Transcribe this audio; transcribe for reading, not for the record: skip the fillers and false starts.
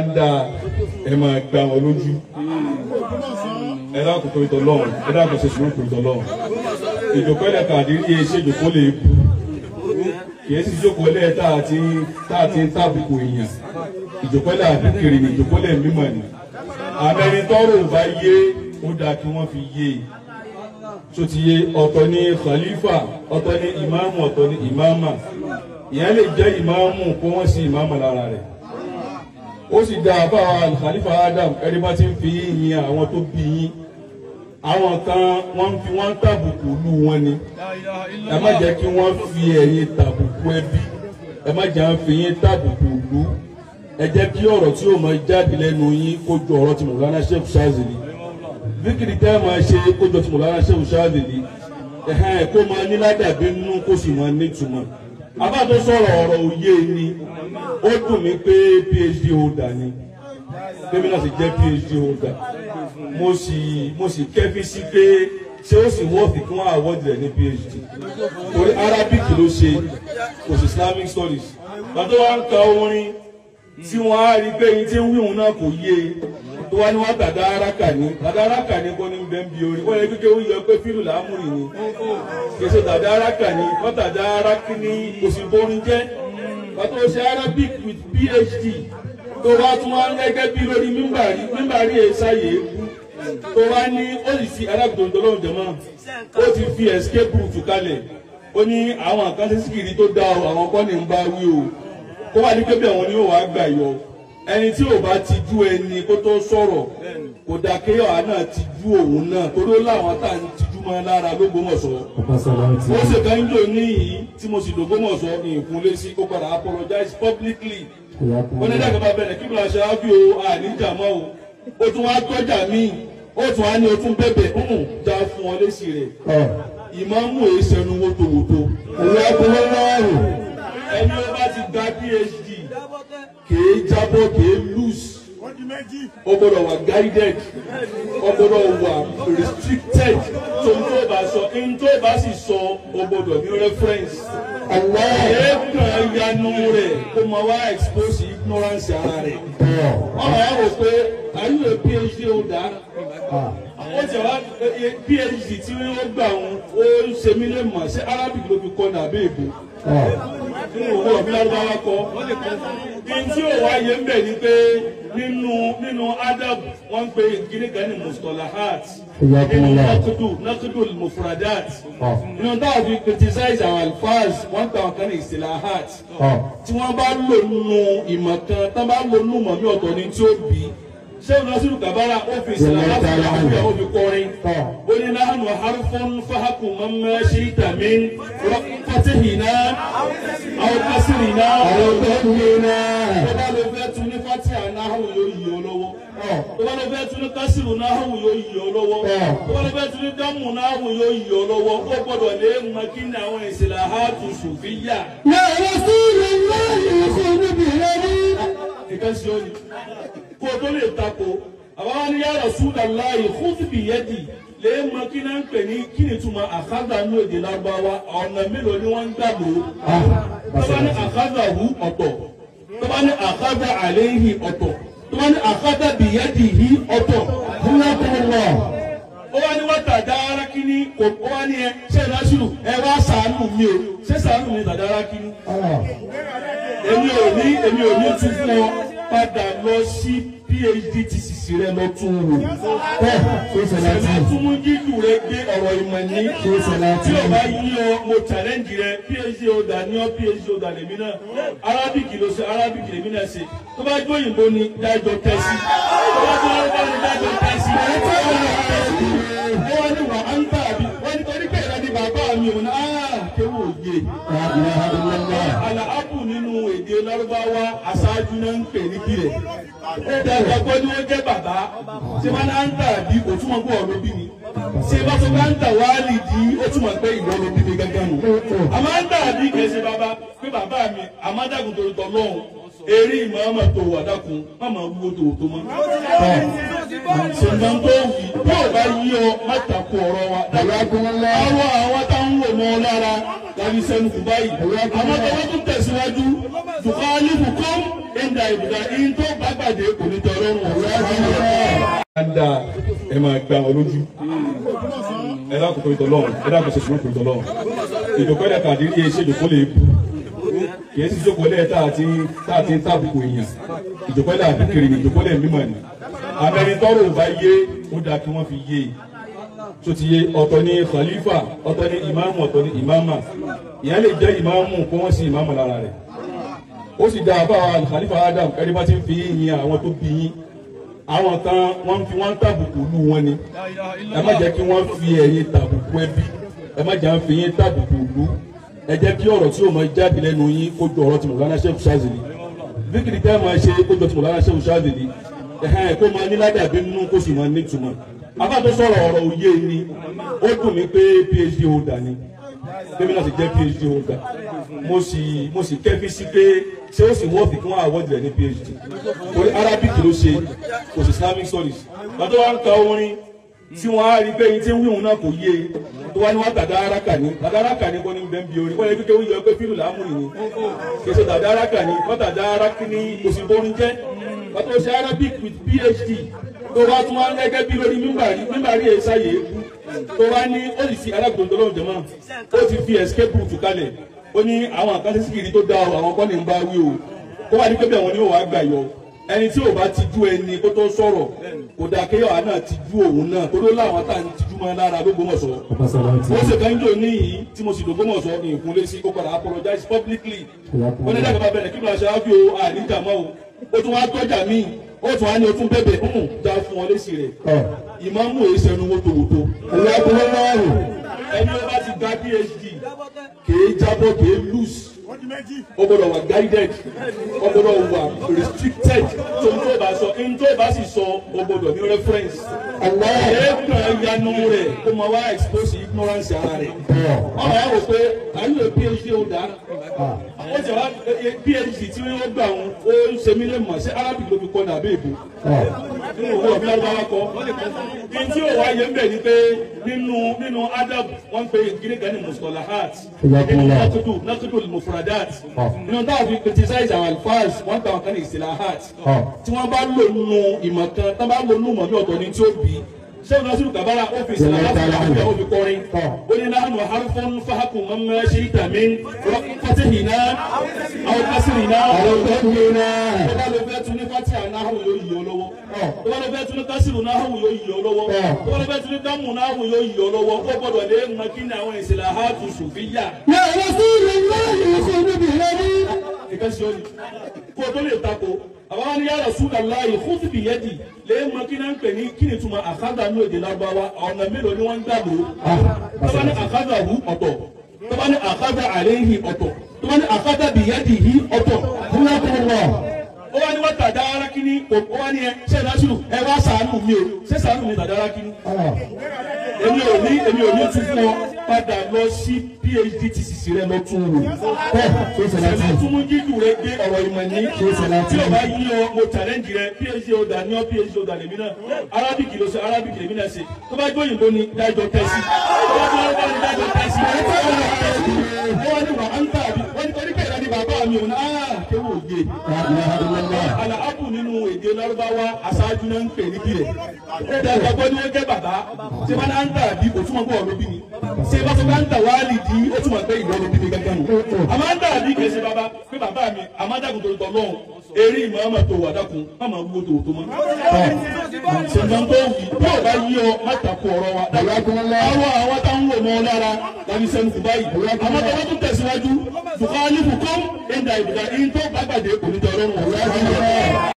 ń da ẹ máa gbá wọn lójú. Ẹ dákun torí t'Ọlọ́run, ẹ dákun ṣe sùúrù torí t'Ọlọ́run. Ìjòkó ilẹ̀ Kàdírí ṣe ìjòkó lè kú. Kìí sì ìjókòó lẹ̀ tá a ti ń tàbùkù èèyàn. Ìjòkó lẹ̀ àbíkiri ni ìjòkó lẹ̀ mímọ̀ ni. Àmẹ́ni tọ́rọ̀ ò bá yé, ó dáa kí wọ́n fi yé e. Tó ti yé, ọ̀tọ̀ ni khalifa, ọ̀tọ̀ ni ìmáàmù, ọ̀tọ̀ ni ìmáàmà. Ìyẹn lè jẹ́ ìmáàmù kó wọ́n sí ìmáàmù lára rẹ̀. Ó sì dá àbáwá Khalifa Adam ẹni bá ti ń fi yín àwọn tó bí yín. Àwọn kan wọ́n ń fi wọ́n tàbùkù lù wọ́n ni. Ẹ má jẹ́ kí wọ́n fi ẹ̀yin tàbùkù ẹbí. Ẹ má jẹ́ fi yín tàbùkù lù. Ẹ jẹ́ kí ọ̀rọ̀ tí yóò máa jáde lẹ́nu yín kó jọ ọ̀rọ̀ tí Mọ̀lánà Sheikh Shazili. Zikiri tẹ́ máa ṣe kó jọ tí Mọ̀lánà Sheikh Shazili. Ẹ̀hẹ́n kó máa ní ládàbí nínú kó sì máa nítumọ̀. Àbá tó sọ̀rọ̀ ọ̀rọ̀ òye ni. Ó dùn mí pé PhD holder ni. Bébí náà sì jẹ́ PhD holder. Mo sì kẹ́fí sí pé ṣé ó sì wọ́ọ̀fì kí wọ́n award rẹ̀ ní PhD. Torí Arabic ló ṣe, kò sí Islamic studies. Bàtọ́ wa ń ka orin tí wọ́n á rí pé yín tí ń wíhun náà kò yé e. Tó wá ní wọ́n tàdá araka ní. Tàdá araka ní kò ní bẹ́ẹ̀ bí orin. Wọ́n yẹ kékeré ó yọ pé fílù làámùrì ni. Kèsè tàdá araka ní. Wọ́n tàdá araka ní kò sì borin jẹ́. Bàtọ́ ṣe Arabic with PhD. Tó wá tún wá ń gẹ́gẹ́ bí lórí mímbàrí mímbàrí èsáyè ewu. Tó wá ní ó sì fi alákòóso lọ́wọ́ jẹ̀mọ́. Ó ti fi escape route kalẹ̀. Ó ní àwọn àkànṣe síkìrì tó dá o, àwọn kọ́ ni ń bá wí o. Kó wá ní pé bí àwọn ni ó wàá gbà yọ. Ẹni tí ò bá ti jú ẹni kó tó sọ̀rọ̀ kò dà kéèyàn náà ti jú òun náà torí ó láwọn tá à ń tijú mọ́ lára l'Ógbómọ̀ṣọ́. Ó sì kàn ń jò níyì tí mo sì l'Ógbómọ̀ṣọ́ ní ìkúnlé sí ó padà apologize publicly. Ó ní dàgbà bẹ̀rẹ̀ kí bùrọ̀ ṣe á fi o àníjà mọ́ o. Ó tún wá tọ́jà míì, ó tún wá ní o tún bẹ̀bẹ̀ ń já fún ọ lésì rẹ̀. Ìmáàmù èé sẹnu wótòwótò. Ẹni ó bá ti gba PhD kìí jábọ́ kìí loose. Ó gbọ́dọ̀ wà guided, ó gbọ́dọ̀ wà restricted tó ń tó bá sọ, ń tó bá sì sọ, ó gbọ́dọ̀ ní reference. Èèkàn yanu rẹ̀ kó máa wá expose ignorance ara rẹ̀. Ọ̀rọ̀ ẹ̀ wò pé are you a PhD holder? Ó ti wá PhD tí ó gbà ń ó ń ṣe mí lè mọ̀ ṣé Arabic ló fi kọ́ ní àbí èbó? Nínú òwò ọ̀bí lárúbáwá kọ́. Ní tí ò wá yé ń bẹ̀ ni pé nínú adab wọ́n ń pe kíní kan ní mustalahat. Nínú nakudu mufradat. Nínú táwọn fi criticize àwọn alfaz wọ́n ń pe àwọn kan ní istilahat. Tí wọ́n bá lò nù ìmọ̀ kan, tán bá lò nù mọ̀ mí ọ̀tọ̀ ni tí ó bí. Ṣé o Nasiru Kabara ó fi istilahat ó fi kọrin? Ó ní nahnu harfun fahaku mamma shi'ta min fatihina aw kasrina aw damina. Tó bá lọ fẹ́ tún ní fatiha náhù yóò yí ọ lọ́wọ́. Tó bá lọ fẹ́ tún ní kásìrù náhù yóò yí ọ lọ́wọ́. Tó bá lọ fẹ́ tún ní dámù náhù yóò yí ọ lọ́wọ́. Ó gbọ́dọ̀ lé mọ kí ni àwọn istilahatu sufiyya. Ya Rasulullahi khudh biyadi. Ìkan sí ọ ni. Kó o tó lè tako. Àbáwá ní ya Rasulullahi khudh biyadi. Lè mọ kí náà ń pè ní kí ni túmọ̀ àkàdà nú èdè Lárúbáwá ọ̀nà mélòó ni wọ́n ń gbà lò ó. Tó bá ní àkàdà hu ọ̀tọ̀, tó bá ní àkàdà àléhì ọ̀tọ̀, tó bá ní àkàdà bìyẹ́dìhì ọ̀tọ̀. Ó wá ní wọ́n tàdá ara kíní kò ó wá ní ẹ ṣé Nasiru ẹ wá ṣàánú mi o ṣé ṣàánú mi tàdá ara kíní. Èmi ò ní tún fún ọ padà lọ sí PhD TCC rẹ lọ tún wò. Ṣèlú tún mú jíjù rẹ gbé ọ̀rọ̀ ìmọ̀ ní. Tí o bá yí ọ, mo challenge rẹ PhD holder ní ọ PhD holder lèmi náà. Arabic ló ṣe Arabic lèmi náà ṣe. Tó bá jó òyìnbó ni dájọ́ tẹ́sí. Tó bá jó Yorùbá ni dájọ́ tẹ́sí. Ó wá ní wà á ń tà bí. Wọ́n ní torí pé ìrẹ́ni bàbá mi òun náà kéwù òye. Àlà ápù nínú èdè Lárúbáwá aṣáájú náà ń pè ní kílẹ̀. Dàgbà gbọ́ ni ó jẹ́ bàbá. Ṣé wọ́n á ń tà bí kò túmọ̀ pé ọ̀rọ̀ bí mi? Ṣé bá sọ pé á ń tà wáálì dí ó túmọ̀ pé ìwọ ló bí mi gángan nù? Àmọ́ á ń tà bí kìí ṣe bàbá pé bàbá mi àmọ́ dàgùn torí tọ́ lọ́hùn. Eré ìmọ̀ ọmọ tó wà dákun má máa wúwo tòwò tó mọ́. Ṣùgbọ́n tó wí bí ò bá yí ọ má takò ọ̀rọ̀ wa. Àwọn àwọn táwọn wò mọ́ ọ lára láti sẹ́nu kù báyìí. Àwọn tó wọ́n tún tẹ̀síwájú. Dùkọ́ kọ́ ẹ̀ńdà ìbùdá ìyín tó bá gbàdé kò ní tẹ ọlọ́run ọ̀rọ̀. Ẹ máa gbá wọn lójú. Ẹ dákun torí tọlọ́run, ẹ dákun ṣe sùúrù torí tọlọ́run. Ìjòkó ẹ̀dá kàdírí ẹ ṣe ìjòkó lè bú. Kì í sì jókòó lẹ́ẹ̀ tá a ti ń tàbùkù èèyàn. Ìjòkó ẹ̀dá àbíkiri ni ìjòkó lẹ́ẹ̀ mímọ̀ ni. Abẹ́ni tọ́rọ̀ ò bá yé ó dáa kí wọ́n fi yé e. Tó ti yé ọ̀tọ̀ ní khalifa, ọ̀tọ̀ ní ìmáàmù, ọ̀tọ̀ ní ìmáàmà. Ìyẹn lè jẹ́ ìmáàmù kó wọ́n sí ìmáàmù lára rẹ̀. Ó sì dáa bá khalifa Adam ẹni bá ti ń fi yín àwọn tó bí yín. Àwọn kan wọ́n fi wọ́n tàbùkù lù wọ́n ni. Ẹ má jẹ́ kí wọ́n fi ẹ̀yin tàbùkù ẹbí. Ẹ má jẹ́ fi yín tàbùkù lù. Ẹ jẹ́ kí ọ̀rọ̀ tí yóò máa jáde lẹ́nu yín kó jọ ọ̀rọ̀ tí Mọ̀lánà Sheikh Shazili. Bíkìrì tẹ́ máa ṣe kó jọ tí Mọ̀lánà Sheikh Shazili. Ẹ̀hẹ́n kó máa ní ládàbí nínú kó sì máa ní ìtumọ̀. Àbá tó sọ̀rọ̀ ọ̀rọ̀ òye ni ó dùn mí pé PhD holder ni. Bébí náà sì jẹ́ PhD holder. Mo sì kẹ́fí sí pé ṣé ó sì wọ́ọ̀fì kí wọ́n àwọ́dì rẹ̀ ní PhD. Torí Arabic ló ṣe kò sí Islamic studies. Bàtọ́ wa ń ka orin tí wọ́n á rí pé yín tí ń wíhun náà kò yé e tó wá ní wọ́n tàdáraka ní tàdáraka ní kò ní bẹ́ẹ̀ bí orin wọ́n yẹ kíkẹ́ wíyọ pé fílù làámùrì ni kì í ṣe tàdáraka ní wọ́n tàdáraka ní kò sì borin jẹ́. Bàtọ́ ṣe Arabic with PhD tó wá tún wá ń gẹ́gẹ́ bí lórí mímbàrí èsáyé tó wá ní ó sì fi alágbòǹdó lọ́wọ́ jẹ̀mọ́ ó ti fi escape route kalẹ̀ ó ní àwọn àkànṣe síkìrì tó dá o àwọn kọ́ni ń bá wí o kó wá ní pé bẹ́ẹ̀ wọn ni ó wàá gbà yọ ẹni tí ò bá ti jú ẹni kó tó sọ̀rọ̀ kò dáa kéèyàn náà ti jú òun náà torí ó láwọn tá à ń tijú mọ́ lára l'Ógbómọ̀ṣọ́. Ó sì kàn ń jò níyì tí mo sì l'Ógbómọ̀ṣọ́ ní ìkúnlé sí kó padà apologize publicly. Ó ní dàgbà bẹ̀rẹ̀ kí ló ṣe áfíò àníjà mọ́ o ó tún wá tọ́jà míì ó tún wá ní o tún bẹ̀bẹ̀ ń já fún ọ lésì rẹ̀. Ìmáàmù èyí sẹnu wótòwótò. Ẹni ó bá ti gba PhD kèé jábọ̀ kèé loose. Ó gbọ́dọ̀ wà guided, ó gbọ́dọ̀ wà restricted tó ń tó bá sọ, ń tó bá sì sọ, ó gbọ́dọ̀ ní reference. Ẹ̀ẹ́dùn yanu rẹ̀ kó máa wá expose ignorance ara rẹ̀. Ọ̀rọ̀ ẹ̀ wò pé are you a PhD holder? Ó ti wá PhD tí wọ́n gbà wọn, ó ń ṣe mí lè mọ̀ sí Arabic ló fi kọ́ ní àbí èbó. Nínú òwò ọ̀bí lárúbáwá kọ́. Ní tí ò wá yẹ ń bẹ̀ ni pé nínú adab wọ́n ń pe kíní kan ní mustalahat. Nínú nakudu mufradat. Nínú táwọn fi criticize our alfaz wọ́n ta wọn kan ní istilahat. Tí wọ́n bá lò nù ìmọ̀ kan, tí wọ́n bá lò nù mọ̀ mí ọ̀tọ̀ ni tí ó bí. Ṣé Nasiru Kabara ó fi ìsìláhàt ó fi kọrin? Ó ní nahnu harfun fahkum ma shi'ta min fatihina aw kasrina aw damina. Tó bá lọ fẹ́ tún ní fatiha náà yóò yí ọ lọ́wọ́. Tó bá lọ fẹ́ tún ní kásìrù náà yóò yí ọ lọ́wọ́. Tó bá lọ fẹ́ tún ní dámù náà yóò yí ọ lọ́wọ́. Ó gbọ́dọ̀ lé mọ kí ni àwọn ìsìláhàt sùfíyà. Ya Rasulullahi khudh biyadi. Ìkẹ́sì ó ní kó o tó lè tako. Àwọn ní ya Rasulullahi khudh biyadi lè mọ kí náà ń pè ní kí ni túmọ̀ àkádà ní èdè Lárúbáwá ọ̀nà mélòó ni wọ́n ń gbà lò ó. Tó bá ní àkádà hu ọ̀tọ̀, tó bá ní àkádà àléhì ọ̀tọ̀, tó bá ní àkádà biyadihi ọ̀tọ̀. Ó wá ní wọ́n tàdára kíní, ó wá ní ẹ ṣé Nasiru ẹ wá ṣàánú mi o, ṣé ṣàánú mi tàdára kíní. Èmi ò ní tún fún ọ padà lọ sí PhD TCC rẹ lọ tún wò. Ṣèlú tún mú jíjù rẹ gbé ọ̀rọ̀ ìmọ̀ ní. Tí o bá yí ọ, mo challenge rẹ PhD holder ní ọ PhD holder lèmi náà. Arabic ló ṣe Arabic lèmi náà ṣe. Tó bá gbóyìnbó ni dájọ́ tẹ́sí. Tó bá gbóyìnbó ni dájọ́ tẹ́sí. Wọ́n ní wà á ń tà bí wọ́n ní torí bẹ́ẹ̀ ni bàbá mi ò ní á kéwò òye. Àlàábù nínú èdè Lárúbáwá aṣáájú náà ń pè ní bílẹ̀. Dàgbàgbọ́ ni wọ́n jẹ́ bàbá. Ṣé bá ń tà bí kò túmọ̀ bọ́ ọ̀rọ̀ bí mi? Ṣé bá sọ bá ń tà wá lì dí ó túmọ̀ pé ìwọ ló bí mi gángan nù? Àmọ́ ń tà bí kìí ṣe bàbá pé bàbá mi àmọ́ dàgùn tó tọ̀ lọ́hùn. Eré ìmọ̀ ọmọ tó wà dákun má máa wúwo tó tó mọ́. Ṣùgbọ́n tó wí bí ò bá yí ọ má takò ọ̀rọ̀ wa. Àwọn àwọn táwọn wò mọ́ ọ lára láti sẹ́nu kù báyìí. Àmọ́ tó bá tún tẹ̀síwájú, dùkọ́ alifu kọ́ ẹ̀ńdà ìbùdá ìyín tó bá gbàdé kò ní tẹ ọlọ́run ọ̀rọ̀.